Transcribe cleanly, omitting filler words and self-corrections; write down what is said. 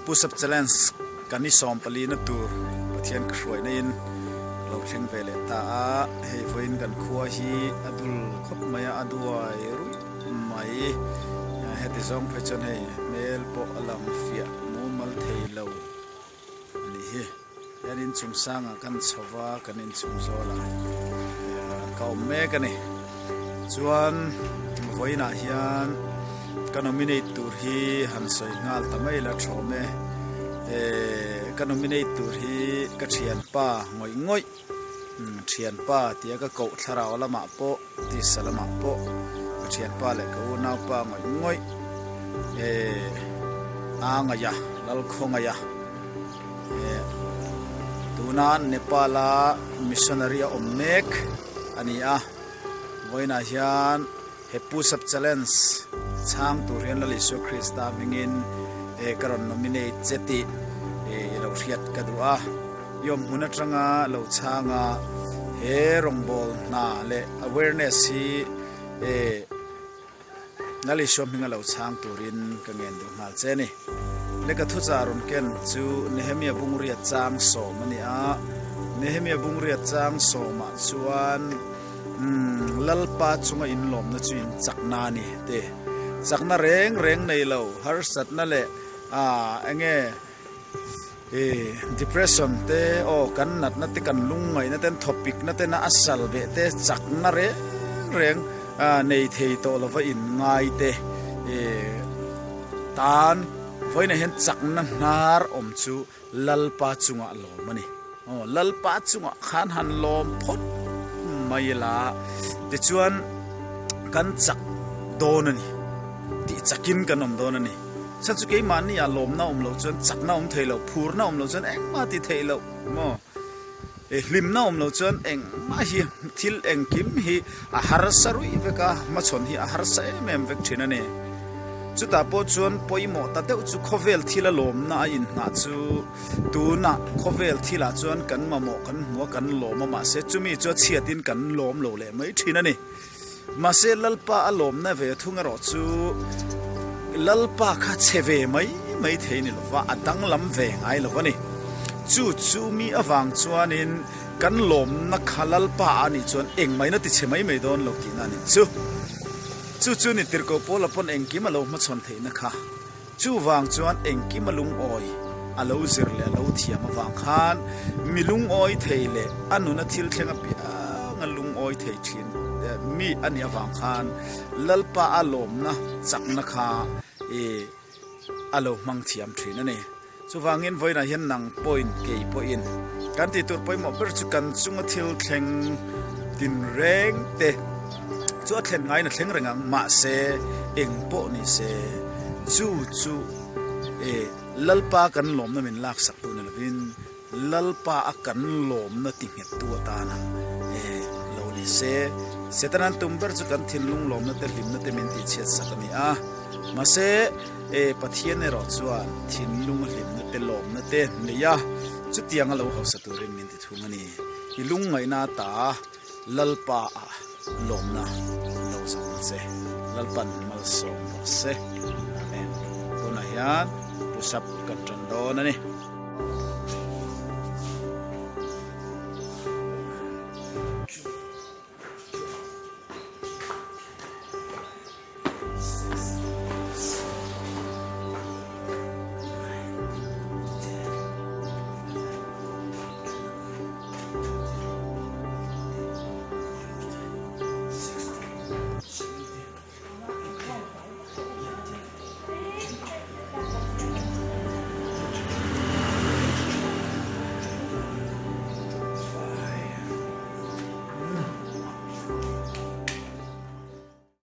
Push up challenge kan i sawmpali na tur Pathian ka hruaina in ka lo thleng ve leh ta a, hei vawiin kan khua hi a dul khawp mai a, a duai ruih mai. Heti zawng phei chuan hei hmel pawh a lang fiah mumal thei lo a nih hi. Hian inchung sangah kan chho va, kan inchung zawlah ka awm mek a ni. Chuan vawiinah hian ka nominate tur hi han sawi nghal ta mai la thawm e. Ka nominate tur hi ka thianpa ngawih ngawih thianpa tia ka koh thlarau lamah pawh tisa lamah pawh ka thianpa leh ka unaupa ngawih ngawih a ngaih a Lalkhawngaih a. Tuna Nepal a missionary a awm mek a ni a, vawiinah hian he push up challenge chhang tur hian Lal Isua Krista hmingin ka rawn nominate che tih i lo hriat ka duh a. I awm hmun atanga lo chhang a, he rawngbawl hna leh awareness hi Lal Isua hminga lo chhang turin ka ngen duh nghal che a ni. Lehkha thuchah rawn ken chu Nehemia bungriat chang sawm a ni a. Nehemia bungriat chang sawmah chuan Lalpa chunga inlawmna chu in chakna a ni te. Chakna reng reng nei lo, harsatna leh enge I depression te aw kan natna te kan lungngaihna ten thawpikna tena a sal beh te chakna reng reng nei thei tawh lova in ngai te tan vawiinah hian chakna hnar awm chu Lalpa chungah lawm a ni. Aw Lalpa chungah khan han lawm phawt mai ila tichuan kan chak dawn a ni tih chakin kan awm dawn a ni. Chhan chu keimahni ah lawmna awm loh chuan chakna awm thei lo, phurna awm loh chuan engmah ti theih loh maw? E hlimna awm loh chuan engmah hi thil engkim hi a harsa ruih vek a, hmachhawn hi a harsa em em vek thin a ni. Chutah pawh chuan pawimawh ta deuh chu khawvel thila lawmna a inhnah chu tunah khawvel thilah chuan kan mamawh kan hmu a kan lawm a mahse chumi chu a chhiatin kan lawm lo leh mai thin a ni. Mahse Lalpa a lawmna ve thung erawh chu Lalpa kha chhe ve mai mai thei ni lova, a danglam ve ngai lo a ni. Chu chu mi avang chuanin kan lawmna kha Lalpa a nih chuan engmahina ti chhe mai mai dawn lo tihna a nih chu. Chu chu ni tirhkoh Paula pawn engkim a lo hmachhawn theihna kha. Chuvang chuan engkim a lungawi a lo zir leh a lo thiam avang khan mi lungawi thei leh a nuna thil thleng apiang a lungawi thei thin mi a nih avang khan Lalpa a lawmna chakna kha a lo hmang thiam thin a ni. Chuvangin vawiinah hian nang pawhin kei pawhin kan tih tur pawimawh ber chu kan chunga thil thleng tinreng te chu a thlen ngaiin a thleng reng ang mahse eng pawh ni se chu chu e Lalpa kan lawmna min laksak tu ni lovin Lalpa a kan lawmna ti nghet tu atana e lo ni se Setanan tum ber chu kan thinlung lawmna te hlimna te min tihchhiat sak a ni a mahse e Pathian erawh chuan thinlung a hlimna te lawmna te nei a chutiang a lo hausa turin min ti thung a ni i lungngaihna ata Lalpa ah lawmna lo zawng ang che. Lalpan malsawm rawh se. Amen. Tunah hian push up kan tan dawn a ni.